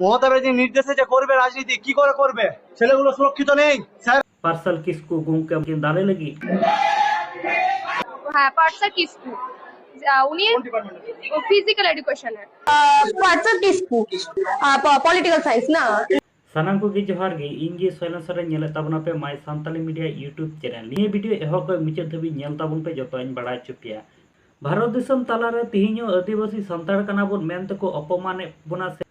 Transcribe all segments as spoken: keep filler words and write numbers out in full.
মমতা ব্যানার্জির নির্দেশে যে করবে রাজনীতি, কি করে করবে? ছেলেগুলো সুরক্ষিত নেই স্যার। পার্সাল কিস্কু গমকে ᱫᱟᱞᱮ ᱞᱟᱹᱜᱤᱫ᱾ ᱦᱮᱸ, ᱯᱟᱨᱥᱟ ᱠᱤᱥᱠᱩ᱾ ᱡᱟ, ᱩᱱᱤ ᱯᱷᱤᱡᱤᱠᱟᱞ ᱮᱰᱩᱠᱮᱥᱚᱱ ᱨᱮ᱾ ᱯᱟᱨᱥᱟ ᱠᱤᱥᱠᱩ, ᱯᱚᱞᱤᱴᱤᱠᱟᱞ ᱥᱟᱭᱮᱱᱥ ᱱᱟ᱾ ᱥᱟᱱᱟᱢ ᱠᱚᱜᱮ ᱡᱚᱦᱟᱨ ᱜᱮ᱾ ᱤᱧ ᱜᱮ ᱥᱚᱭᱞᱚᱱ ᱥᱚᱨᱮᱱ, ᱧᱮᱞᱮᱫ ᱛᱟᱵᱚᱱᱟ ᱯᱮ ᱢᱟᱭ ᱥᱟᱱᱛᱟᱞᱤ ᱢᱤᱰᱤᱭᱟ YouTube ᱪᱮᱱᱮᱞ᱾ ᱱᱤᱭᱟᱹ ᱵᱷᱤᱰᱤᱭᱳ ᱮᱦᱚᱵ ᱠᱷᱚᱱ ᱢᱩᱪᱟᱹᱫ ᱫᱷᱟᱹᱵᱤᱡ ᱧᱮᱞ ᱛᱟᱵᱚᱱ ᱯᱮ, ᱡᱚᱛᱚᱧ ᱵᱟᱲᱟᱭ ᱦᱚᱪᱚ ᱯᱮᱭᱟ᱾ ᱵᱷᱟᱨᱚᱛ ᱫᱤᱥᱚᱢ ᱛᱟᱞᱟᱨᱮ ᱛᱤᱦᱤᱧ ᱦᱚᱸ ᱟᱹᱫᱤᱵᱟᱹᱥᱤ ᱥᱟᱱᱛᱟᱲ ᱠᱟᱱᱟ ᱵᱚᱱ ᱢᱮᱱ ᱛᱮᱠᱚ ᱚᱯᱚᱢᱟᱱᱮᱫ ᱵᱚᱱᱟ ᱥᱮ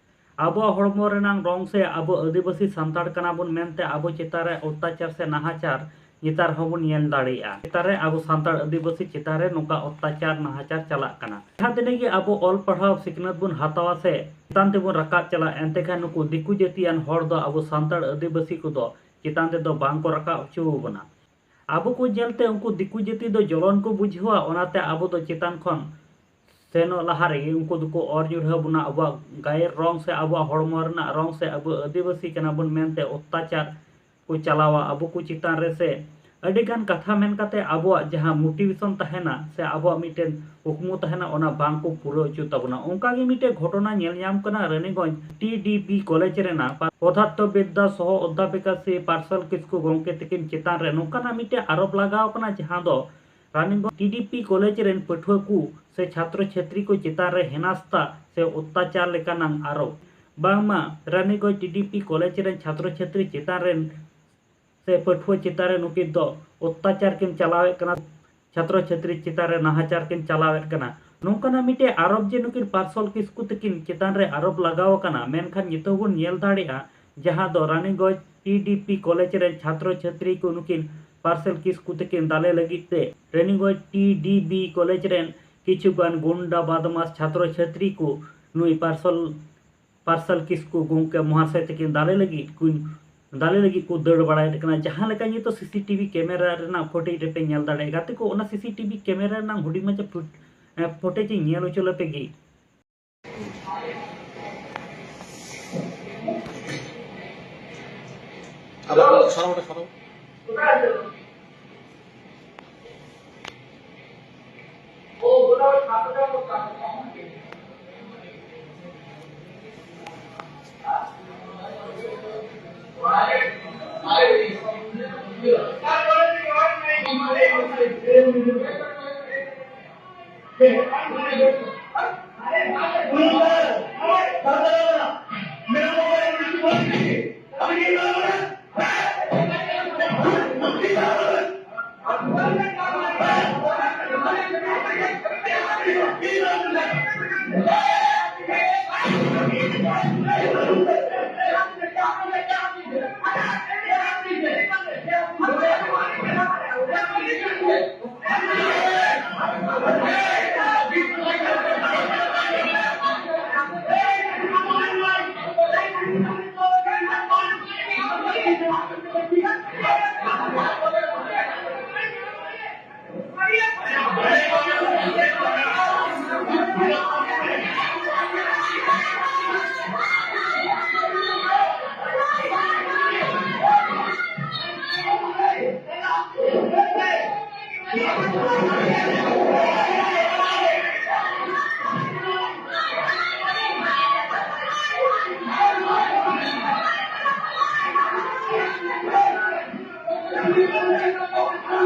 ᱟᱵᱚᱣᱟᱜ ᱦᱚᱲᱢᱚ ᱨᱮᱱᱟᱝ ᱨᱚᱝ ᱥᱮ ᱟᱵᱚ ᱟᱹᱫᱤᱵᱟᱹᱥᱤ ᱥᱟᱱᱛᱟᱲ ᱠᱟᱱᱟ ᱵᱚᱱ ᱢᱮᱱᱛᱮ ᱟᱵᱚ ᱪᱮᱛᱟᱱ ᱨᱮ ᱚᱛᱛᱟᱪᱟᱨ ᱥᱮ ᱱᱟᱦᱟᱪᱟᱨ ᱱᱮᱛᱟᱨ ᱦᱚᱸᱵᱚᱱ ᱧᱮᱞ ᱫᱟᱲᱮᱭᱟᱜᱼᱟ᱾ ᱪᱮᱛᱟᱱ ᱨᱮ ᱟᱵᱚ ᱥᱟᱱᱛᱟᱲ ᱟᱹᱫᱤᱵᱟᱹᱥᱤ ᱪᱮᱛᱟᱱ ᱨᱮ ᱱᱚᱝᱠᱟ ᱚᱛᱛᱟᱪᱟᱨ ᱱᱟᱦᱟᱪᱟᱨ ᱪᱟᱞᱟᱜ ᱠᱟᱱᱟ᱾ ᱡᱟᱦᱟᱸ ᱛᱤᱱᱟᱹᱜ ᱜᱮ ᱟᱵᱚ ᱚᱞ ᱯᱟᱲᱦᱟᱣ ᱥᱤᱠᱷᱱᱟᱹᱛ ᱵᱚᱱ ᱦᱟᱛᱟᱣᱟ ᱥᱮ ᱪᱮᱛᱟᱱ ᱛᱮᱵᱚᱱ ᱨᱟᱠᱟᱵ ᱪᱟᱞᱟᱜᱼᱟ, ᱮᱱᱛᱮ ᱠᱷᱟᱱ ᱱᱩᱠᱩ ᱫᱤᱠᱩ ᱡᱟᱹᱛᱤᱭᱟᱱ ᱦᱚᱲ ᱫᱚ ᱟᱵᱚ ᱥᱟᱱᱛᱟᱲ ᱟᱹᱫᱤᱵᱟᱹᱥᱤ ᱠᱚᱫᱚ ᱪᱮᱛᱟᱱ ᱛᱮᱫᱚ ᱵᱟᱝ ᱠᱚ ᱨᱟᱠᱟᱵ ᱦᱚᱪᱚ ᱵᱚᱱᱟ᱾ ᱟᱵᱚ ᱠᱚ ᱧᱮᱞᱛᱮ ᱩᱱᱠᱩ ᱫᱤᱠᱩ ᱡᱟᱹᱛᱤ ᱫᱚ ᱡᱚᱞᱚᱱ ᱠᱚ ᱵᱩᱡᱷᱟᱹᱣᱟ, ᱚᱱᱟᱛᱮ ᱟᱵᱚ ᱫᱚ ᱪᱮᱛᱟᱱ ᱠᱷᱚᱱ ᱥᱮᱱᱚᱜ ᱞᱟᱦᱟ ᱨᱮᱜᱮ ᱩᱱᱠᱩ ᱫᱚᱠᱚ ᱚᱨ ᱧᱩᱨᱦᱟᱹ ᱵᱚᱱᱟ᱾ ᱟᱵᱚᱣᱟᱜ ᱜᱟᱭᱮᱨ ᱨᱚᱝ ᱥᱮ ᱟᱵᱚᱣᱟᱜ ᱦᱚᱲᱢᱚ ᱨᱮᱱᱟᱜ ᱨᱚᱝ ᱥᱮ ᱟᱵᱚ ᱟᱹᱫᱤᱵᱟᱹᱥᱤ ᱠᱟᱱᱟ ᱵᱚᱱ ᱢᱮᱱᱛᱮ ᱚᱛᱛᱟᱪᱟᱨ ᱠᱚ ᱪᱟᱞᱟᱣᱟ ᱟᱵᱚ ᱠᱚ ᱪᱮᱛᱟᱱ ᱨᱮ, ᱥᱮ ᱟᱹᱰᱤ ᱜᱟᱱ ᱠᱟᱛᱷᱟ ᱢᱮᱱ ᱠᱟᱛᱮ ᱟᱵᱚᱣᱟᱜ ᱡᱟᱦᱟᱸ ᱢᱳᱴᱤᱵᱷᱮᱥᱚᱱ ᱛᱟᱦᱮᱱᱟ ᱥᱮ ᱟᱵᱚᱣᱟᱜ ᱢᱤᱫᱴᱮᱱ ᱠᱩᱠᱢᱩ ᱛᱟᱦᱮᱱᱟ, ᱚᱱᱟ ᱵᱟᱝ ᱠᱚ ᱯᱩᱨᱟᱹᱣ ᱦᱚᱪᱚ ᱛᱟᱵᱚᱱᱟ᱾ ᱚᱱᱠᱟ ᱜᱮ ᱢᱤᱫᱴᱮᱱ ᱜᱷᱚᱴᱚᱱᱟ ᱧᱮᱞ ᱧᱟᱢ ᱠᱟᱱᱟ Raniganj T D P college ᱨᱮᱱᱟᱜ ᱯᱚᱫᱟᱨᱛᱷᱚ ᱵᱤᱫᱽᱫᱟ ᱥᱚᱦᱚ ᱚᱫᱽᱫᱷᱟᱯᱤᱠᱟ ᱥᱨᱤ ᱯᱟᱨᱥᱟᱞ ᱠᱤᱥᱠᱩ ᱜᱚᱢᱠᱮ ᱛᱟᱹᱠᱤᱱ ᱪᱮᱛᱟᱱ ᱨᱮ ᱱᱚᱝᱠᱟᱱᱟᱜ ᱢᱤᱫᱴᱮᱱ ᱟᱨᱳᱯ ᱞᱟᱜᱟᱣ ᱠᱟᱱᱟ, ᱡᱟᱦᱟᱸ ᱫᱚ Raniganj T D P college ᱨᱮᱱ ᱯᱟᱹᱴᱷᱩᱣᱟᱹ ᱠᱚ ᱥᱮ ᱪᱷᱟᱛᱨᱚ ᱪᱷᱟᱛᱨᱤ ᱠᱚ ᱪᱮᱛᱟᱱ ᱨᱮ ᱦᱮᱱᱟᱥᱛᱟ ᱥᱮ ᱚᱛᱛᱟᱪᱟᱨ ᱞᱮᱠᱟᱱᱟᱝ ᱟᱨᱳᱯ᱾ ᱵᱟᱝᱢᱟ Raniganj T D P college ᱨᱮᱱ ᱪᱷᱟᱛᱨᱚ ᱪᱷᱟᱛᱨᱤ ᱪᱮᱛᱟᱱ ᱨᱮᱱ ᱥᱮ ᱯᱟᱹᱴᱷᱩᱣᱟᱹ ᱪᱮᱛᱟᱱ ᱨᱮ ᱱᱩᱠᱤᱱ ᱫᱚ ᱚᱛᱛᱟᱪᱟᱨ ᱠᱤᱱ ᱪᱟᱞᱟᱣᱮᱫ ᱠᱟᱱᱟ, ᱪᱷᱟᱛᱨᱚ ᱪᱷᱟᱛᱨᱤ ᱪᱮᱛᱟᱱ ᱨᱮ ᱱᱟᱦᱟᱪᱟᱨ ᱠᱤᱱ ᱪᱟᱞᱟᱣᱮᱫ ᱠᱟᱱᱟ᱾ ᱱᱚᱝᱠᱟᱱᱟᱜ ᱢᱤᱫᱴᱮᱡ ᱟᱨᱳᱯ ᱡᱮ ᱱᱩᱠᱤᱱ ᱯᱟᱨᱥᱚᱞ ᱠᱤᱥᱠᱩ ᱛᱟᱹᱠᱤᱱ ᱪᱮᱛᱟᱱ ᱨᱮ ᱟᱨᱳᱯ ᱞᱟᱜᱟᱣ ᱟᱠᱟᱱᱟ, ᱢᱮᱱᱠᱷᱟᱱ ᱱᱤᱛᱚᱜ ᱵᱚᱱ ᱧᱮᱞ ᱫᱟᱲᱮᱭᱟᱜᱼᱟ, ᱡᱟᱦᱟᱸ ᱫᱚ Raniganj T D P college ᱨᱮᱱ ᱪᱷᱟᱛᱨᱚ ᱪᱷᱟᱛᱨᱤ ᱠᱚ ᱱᱩᱠᱤᱱ ᱯᱟᱨᱥᱮᱞ ᱠᱤᱥᱠᱩ ᱛᱟᱹᱠᱤᱱ ᱫᱟᱞᱮ ᱞᱟᱹᱜᱤᱫ ᱛᱮ Raniganj T D B college ᱨᱮᱱ ᱠᱤᱪᱷᱩ ᱜᱟᱱ ᱜᱩᱱᱰᱟ ᱵᱟᱫᱢᱟᱥ ᱪᱷᱟᱛᱨᱚ ᱪᱷᱟᱛᱨᱤ ᱠᱚ ᱱᱩᱭ ᱯᱟᱨᱥᱚᱞ ᱯᱟᱨᱥᱟᱞ ᱠᱤᱥᱠᱩ ᱜᱚᱢᱠᱮ ᱢᱚᱦᱟᱥᱚᱭ ᱛᱟᱹᱠᱤᱱ ᱫᱟᱞᱮ ᱞᱟᱹᱜᱤᱫ ᱠᱚ ᱫᱟᱞᱮ ᱞᱟᱹᱜᱤᱫ ᱠᱚ ᱫᱟᱹᱲ ᱵᱟᱲᱟᱭᱮᱫ ᱠᱟᱱᱟ᱾ ᱡᱟᱦᱟᱸ ᱞᱮᱠᱟ ᱱᱤᱛᱚᱜ ᱥᱤ ᱥᱤ ᱴᱤ ᱵᱷᱤ ᱠᱮᱢᱮᱨᱟ ᱨᱮᱱᱟᱜ ᱯᱷᱩᱴᱮᱡᱽ ᱨᱮᱯᱮ ᱧᱮᱞ ᱫᱟᱲᱮᱭᱟᱜᱼᱟ᱾ ᱜᱟᱛᱮ ᱠᱚ, ᱚᱱᱟ ᱥᱤ ᱥᱤ ᱴᱤ ᱵᱷᱤ ᱠᱮᱢᱮᱨᱟ ᱨᱮᱱᱟᱜ ᱦᱩᱰᱤᱧ ᱢᱟᱪᱷᱟ ᱯᱷᱩᱴ-, ᱮ, ᱯᱷᱩᱴᱮᱡᱽ ᱤᱧ ᱧᱮᱞ ᱦᱚᱪᱚ ᱞᱮᱯᱮ ᱜᱮ᱾ ᱟᱫᱚ ᱥᱟᱨᱟᱣ ᱨᱮ ᱥᱟᱨᱟᱣ᱾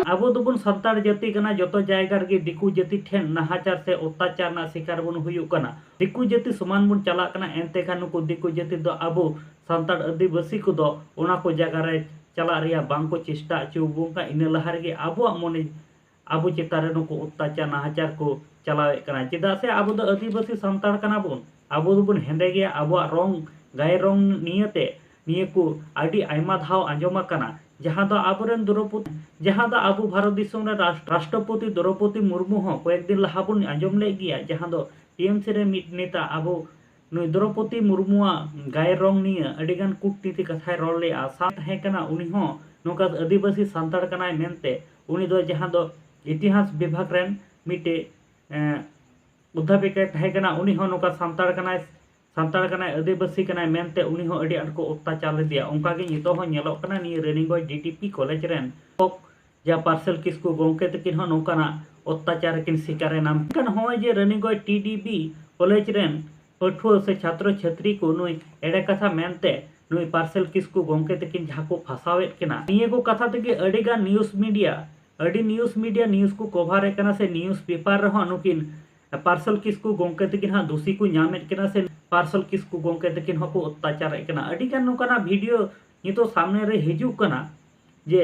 ᱟᱵᱚ ᱫᱚᱵᱚᱱ ᱥᱟᱱᱛᱟᱲ ᱡᱟᱹᱛᱤ ᱠᱟᱱᱟ, ᱡᱚᱛᱚ ᱡᱟᱭᱜᱟ ᱨᱮᱜᱮ ᱫᱤᱠᱩ ᱡᱟᱹᱛᱤ ᱴᱷᱮᱱ ᱱᱟᱦᱟᱪᱟᱨ ᱥᱮ ᱚᱛᱛᱟᱪᱟᱨ ᱨᱮᱱᱟᱜ ᱥᱤᱠᱟᱨ ᱵᱚᱱ ᱦᱩᱭᱩᱜ ᱠᱟᱱᱟ᱾ ᱫᱤᱠᱩ ᱡᱟᱹᱛᱤ ᱥᱚᱢᱟᱱ ᱵᱚᱱ ᱪᱟᱞᱟᱜ ᱠᱟᱱᱟ, ᱮᱱᱛᱮ ᱠᱷᱟᱱ ᱱᱩᱠᱩ ᱫᱤᱠᱩ ᱡᱟᱹᱛᱤ ᱫᱚ ᱟᱵᱚ ᱥᱟᱱᱛᱟᱲ ᱟᱹᱫᱤᱵᱟᱹᱥᱤ ᱠᱚᱫᱚ ᱚᱱᱟ ᱠᱚ ᱡᱟᱭᱜᱟ ᱨᱮ ᱪᱟᱞᱟᱜ ᱨᱮᱭᱟᱜ ᱵᱟᱝ ᱠᱚ ᱪᱮᱥᱴᱟ ᱦᱚᱪᱚ ᱟᱵᱚᱱ ᱠᱟᱱᱟ᱾ ᱤᱱᱟᱹ ᱞᱟᱦᱟ ᱨᱮᱜᱮ ᱟᱵᱚᱣᱟᱜ ᱢᱚᱱᱮ ᱟᱵᱚ ᱪᱮᱛᱟᱱ ᱨᱮ ᱱᱩᱠᱩ ᱚᱛᱛᱟᱪᱟᱨ ᱱᱟᱦᱟᱪᱟᱨ ᱠᱚ ᱪᱟᱞᱟᱣᱮᱫ ᱠᱟᱱᱟ᱾ ᱪᱮᱫᱟᱜ ᱥᱮ ᱟᱵᱚ ᱫᱚ ᱟᱹᱫᱤᱵᱟᱹᱥᱤ ᱥᱟᱱᱛᱟᱲ ᱠᱟᱱᱟ ᱵᱚᱱ, ᱟᱵᱚ ᱫᱚᱵᱚᱱ ᱦᱮᱸᱫᱮ ᱜᱮᱭᱟ, ᱟᱵᱚᱣᱟᱜ ᱨᱚᱝ, ᱜᱟᱭ ᱨᱚᱝ ᱱᱤᱭᱟᱹᱛᱮ ᱱᱤᱭᱟᱹ ᱠᱚ ᱟᱹᱰᱤ ᱟᱭᱢᱟ ᱫᱷᱟᱣ ᱟᱸᱡᱚᱢ ᱟᱠᱟᱱᱟ, ᱡᱟᱦᱟᱸ ᱫᱚ ᱟᱵᱚᱨᱮᱱ ᱫᱨᱚᱯᱚᱫᱤ, ᱡᱟᱦᱟᱸ ᱫᱚ ᱟᱵᱚ ᱵᱷᱟᱨᱚᱛ ᱫᱤᱥᱚᱢ ᱨᱮ ᱨᱟᱥ-, ᱨᱟᱥᱴᱨᱚᱯᱚᱛᱤ ᱫᱨᱚᱯᱚᱫᱤ ᱢᱩᱨᱢᱩ ᱦᱚᱸ ᱠᱚᱭᱮᱠ ᱫᱤᱱ ᱞᱟᱦᱟ ᱵᱚᱱ ᱟᱸᱡᱚᱢ ᱞᱮᱫ ᱜᱮᱭᱟ, ᱡᱟᱦᱟᱸ ᱫᱚ ᱴᱤ ᱮᱢ ᱥᱤ ᱨᱮ ᱢᱤᱫ ᱱᱮᱛᱟ ᱟᱵᱚ ᱱᱩᱭ ᱫᱨᱚᱯᱚᱫᱤ ᱢᱩᱨᱢᱩᱣᱟᱜ ᱜᱟᱭ ᱨᱚᱝ ᱱᱤᱭᱟᱹ ᱟᱹᱰᱤᱜᱟᱱ ᱠᱩᱴᱱᱤᱛᱤ ᱠᱟᱛᱷᱟᱭ ᱨᱚᱲ ᱞᱮᱫᱼᱟ᱾ ᱥᱟᱶ ᱛᱟᱦᱮᱸ ᱠᱟᱱᱟ ᱩᱱᱤ ᱦᱚᱸ ᱱᱚᱝᱠᱟ ᱟᱹᱫᱤᱵᱟᱹᱥᱤ ᱥᱟᱱᱛᱟᱲ ᱠᱟᱱᱟᱭ ᱢᱮᱱᱛᱮ, ᱩᱱᱤ ᱫᱚ ᱡᱟᱦᱟᱸ ᱫᱚ ᱤᱛᱤᱦᱟᱥ ᱵᱤᱵᱷᱟᱜᱽ ᱨᱮᱱ ᱢᱤᱫᱴᱮᱡ, ᱮᱸ, ᱚᱫᱽᱫᱷᱟᱯᱤᱠᱟᱭ ᱛᱟᱦᱮᱸ ᱠᱟᱱᱟ, ᱩᱱᱤ ᱦᱚᱸ ᱱᱚᱝᱠᱟ ᱥᱟᱱᱛᱟᱲ ᱠᱟᱱᱟᱭ, ᱥᱟᱱᱛᱟᱲ ᱠᱟᱱᱟᱭ, ᱟᱹᱫᱤᱵᱟᱹᱥᱤ ᱠᱟᱱᱟᱭ ᱢᱮᱱᱛᱮ ᱩᱱᱤ ᱦᱚᱸ ᱟᱹᱰᱤ ᱟᱸᱴ ᱠᱚ ᱚᱛᱛᱟᱪᱟᱨ ᱞᱮᱫᱮᱭᱟ᱾ ᱚᱱᱠᱟ ᱜᱮ ᱱᱤᱛᱚᱜ ᱦᱚᱸ ᱧᱮᱞᱚᱜ ᱠᱟᱱᱟ ᱱᱤᱭᱟᱹ Raniganj D T P college ᱨᱮᱱ ᱡᱟ ᱯᱟᱨᱥᱮᱞ ᱠᱤᱥᱠᱩ ᱜᱚᱢᱠᱮ ᱛᱟᱹᱠᱤᱱ ᱦᱚᱸ ᱱᱚᱝᱠᱟᱱᱟᱜ ᱚᱛᱛᱟᱪᱟᱨ ᱨᱮᱠᱤᱱ ᱥᱤᱠᱟᱨ ᱮᱱᱟ᱾ ᱢᱮᱱᱠᱷᱟᱱ ᱱᱚᱜᱼᱚᱭ ᱡᱮ Raniganj T D B college ᱨᱮᱱ ᱯᱟᱹᱴᱷᱩᱣᱟᱹ ᱥᱮ ᱪᱷᱟᱛᱨᱚ ᱪᱷᱟᱛᱨᱤ ᱠᱚ ᱱᱩᱭ ᱮᱲᱮ ᱠᱟᱛᱷᱟ ᱢᱮᱱᱛᱮ ᱱᱩᱭ ᱯᱟᱨᱥᱮᱞ ᱠᱤᱥᱠᱩ ᱜᱚᱢᱠᱮ ᱛᱟᱹᱠᱤᱱ ᱡᱟᱦᱟᱸ ᱠᱚ ᱯᱷᱟᱸᱥᱟᱣᱮᱫ ᱠᱤᱱᱟ, ᱱᱤᱭᱟᱹ ᱠᱚ ᱠᱟᱛᱷᱟ ᱛᱮᱜᱮ ᱟᱹᱰᱤᱜᱟᱱ ᱱᱤᱭᱩᱡᱽ ᱢᱤᱰᱤᱭᱟ ᱟᱹᱰᱤ news media news ᱠᱚ cover ᱮᱫ ᱠᱟᱱᱟ ᱥᱮ news paper ᱨᱮᱦᱚᱸ ᱱᱩᱠᱤᱱ ᱯᱟᱨᱥᱟᱞ ᱠᱤᱥᱠᱩ ᱜᱚᱢᱠᱮ ᱛᱟᱹᱠᱤᱱ ᱦᱟᱸᱜ ᱫᱳᱥᱤ ᱠᱚ ᱧᱟᱢᱮᱫ ᱠᱟᱱᱟ ᱥᱮ ᱯᱟᱨᱥᱟᱞ ᱠᱤᱥᱠᱩ ᱜᱚᱢᱠᱮ ᱛᱟᱹᱠᱤᱱ ᱦᱚᱸᱠᱚ ᱚᱛᱛᱟᱪᱟᱨᱮᱫ ᱠᱟᱱᱟ᱾ ᱟᱹᱰᱤ ᱜᱟᱱ ᱱᱚᱝᱠᱟᱱᱟᱜ video ᱱᱤᱛᱚᱜ ᱥᱟᱢᱱᱮ ᱨᱮ ᱦᱤᱡᱩᱜ ᱠᱟᱱᱟ ᱡᱮ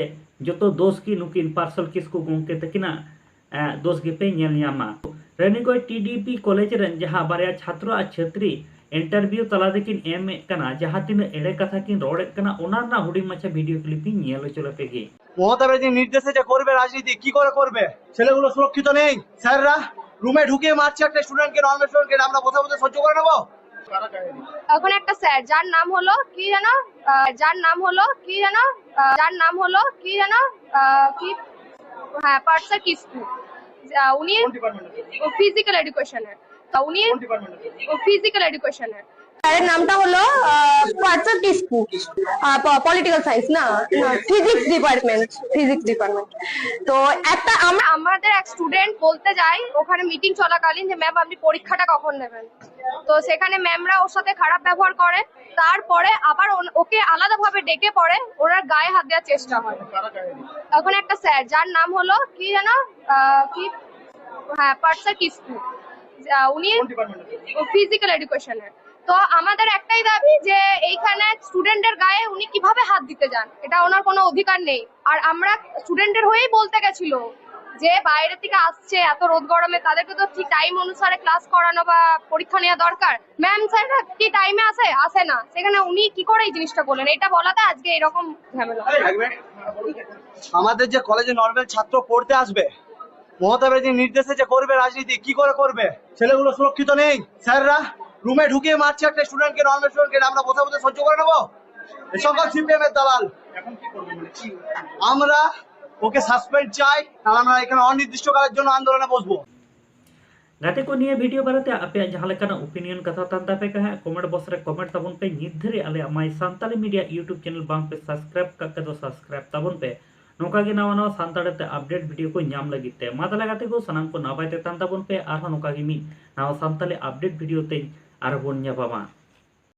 ᱡᱚᱛᱚ ᱫᱳᱥ ᱜᱮ ᱱᱩᱠᱤᱱ ᱯᱟᱨᱥᱟᱞ ᱠᱤᱥᱠᱩ ᱜᱚᱢᱠᱮ ᱛᱟᱹᱠᱤᱱᱟᱜ ᱮ, ᱫᱳᱥ ᱜᱮᱯᱮ ᱧᱮᱞ ᱧᱟᱢᱟ᱾ Raniganj T D P college ᱨᱮᱱ ᱡᱟᱦᱟᱸ ᱵᱟᱨᱭᱟ ᱪᱷᱟᱛᱨᱚ ᱟᱨ ᱪᱷᱟᱛᱨᱤ interview ᱛᱟᱞᱟ ᱛᱮᱠᱤᱱ ᱮᱢᱮᱫ ᱠᱟᱱᱟ, ᱡᱟᱦᱟᱸ ᱛᱤᱱᱟᱹᱜ ᱮᱲᱮ ᱠᱟᱛᱷᱟ ᱠᱤᱱ ᱨᱚᱲᱮᱫ ᱠᱟᱱᱟ, ᱚᱱᱟ ᱨᱮᱱᱟᱜ ᱦᱩᱰᱤᱧ ᱢᱟᱪᱷᱟ video clip ᱤᱧ ᱧᱮᱞ ᱦᱚᱪᱚ ᱞᱮᱯᱮ ᱜᱮ᱾ মমতা ব্যানার্জির নির্দেশে যে করবে রাজনীতি, কি করে করবে? ছেলেগুলো সুরক্ষিত নেই। স্যাররা রুমে ঢুকে মারছে একটা স্টুডেন্টকে, নর্মাল স্টুডেন্টকে, আমরা বসে বসে সহ্য করে নেবো? এখন একটা স্যার, যার নাম হলো কি যেন, আহ, যার নাম হলো কি যেন, আহ, যার নাম হলো কি যেন, আহ, কি, হ্যাঁ, পার্সা কিস্কু। আহ, উনি ফিজিক্যাল এডুকেশনের, তো উনি ফিজিক্যাল এডুকেশনের। স্যারের নামটা হলো আহ, পার্সা কিস্কু, পলিটিক্যাল সায়েন্স না, ফিজিক্স ডিপার্টমেন্ট, ফিজিক্স ডিপার্টমেন্ট। তো একটা আমরা আমাদের এক স্টুডেন্ট বলতে যায় ওখানে মিটিং চলাকালীন যে, "ম্যাম, আপনি পরীক্ষাটা কখন নেবেন?" তো সেখানে ম্যামরা ওর সাথে খারাপ ব্যবহার করে। তারপরে আবার ওন- ওকে আলাদাভাবে ডেকে পড়ে, ওনার গায়ে হাত দেওয়ার চেষ্টা হয়। এখন একটা স্যার, যার নাম হলো কি যেন, আহ, কি, হ্যাঁ, পার্সা কিস্কু, আহ, উনি ফিজিক্যাল এডুকেশনের। তো আমাদের একটাই দাবি যে এইখানে স্টুডেন্টের গায়ে উনি কিভাবে হাত দিতে যান, এটা ওনার কোনো অধিকার নেই। আর আমরা স্টুডেন্টের হয়েই বলতে গেছিল যে বাইরে থেকে আসছে এত রোদ গরমে, তাদেরকে তো ঠিক টাইম অনুসারে ক্লাস করানো বা পরীক্ষা নেওয়া দরকার। ম্যাম স্যাররা কি টাইমে আসে? আসে না। সেখানে উনি কি করে এই জিনিসটা করলেন, এটা বলাতে আজকে এরকম ঝামেলা। আমাদের যে কলেজে নর্মাল ছাত্র পড়তে আসবে, মমতা ব্যানার্জির নির্দেশে যে করবে রাজনীতি, কি করে করবে? ছেলেগুলো সুরক্ষিত নেই। স্যাররা রুমে ঢুকে মারছে একটা স্টুডেন্টকে, নর্মাল স্টুডেন্টকে, আমরা বসে বসে সহ্য করে নেবো? এ সকল সিপিএম এর দালাল। আমরা ওকে সাসপেন্ড চাই, আর আমরা এখানে অনির্দিষ্টকালের জন্য আন্দোলনে বসবো। ᱜᱟᱛᱮ ᱠᱚ, ᱱᱤᱭᱟᱹ video ᱵᱟᱨᱮᱛᱮ ᱟᱯᱮᱭᱟᱜ ᱡᱟᱦᱟᱸ ᱞᱮᱠᱟᱱᱟᱜ opinion ᱠᱟᱛᱷᱟ ᱛᱟᱦᱮᱱ ᱛᱟᱯᱮ ᱠᱷᱟᱱ comment box ᱨᱮ comment ᱛᱟᱵᱚᱱ ᱯᱮ᱾ ᱱᱤᱛ ᱫᱷᱟᱹᱨᱤᱡ ᱟᱞᱮᱭᱟᱜ My Santali Media YouTube channel ᱵᱟᱝ ᱯᱮ subscribe ᱠᱟᱜ ᱠᱷᱟᱱ ᱫᱚ subscribe ᱛᱟᱵᱚᱱ ᱯᱮ, ᱱᱚᱝᱠᱟ ᱜᱮ ᱱᱟᱣᱟ ᱱᱟᱣᱟ ᱥᱟᱱᱛᱟᱲᱤ ᱛᱮ update video ᱠᱚ ᱧᱟᱢ ᱞᱟᱹᱜᱤᱫ ᱛᱮ᱾ ᱢᱟ ᱛᱟᱦᱞᱮ ᱜᱟᱛᱮ ᱠᱚ, ᱥᱟᱱᱟᱢ ᱠᱚ ᱱᱟᱯᱟᱭ ᱛᱮ ᱛᱟᱦᱮᱱ ᱛᱟᱵᱚᱱ ᱯᱮ, ᱟᱨᱦᱚᱸ ᱱᱚᱝᱠᱟ ᱜᱮ ᱢᱤᱫ ᱱᱟᱣᱟ ᱥᱟᱱᱛᱟᱲᱤ update video ᱛᱮᱧ ᱟᱨᱦᱚᱸ ᱵᱚᱱ ᱧᱟᱯᱟᱢᱟ᱾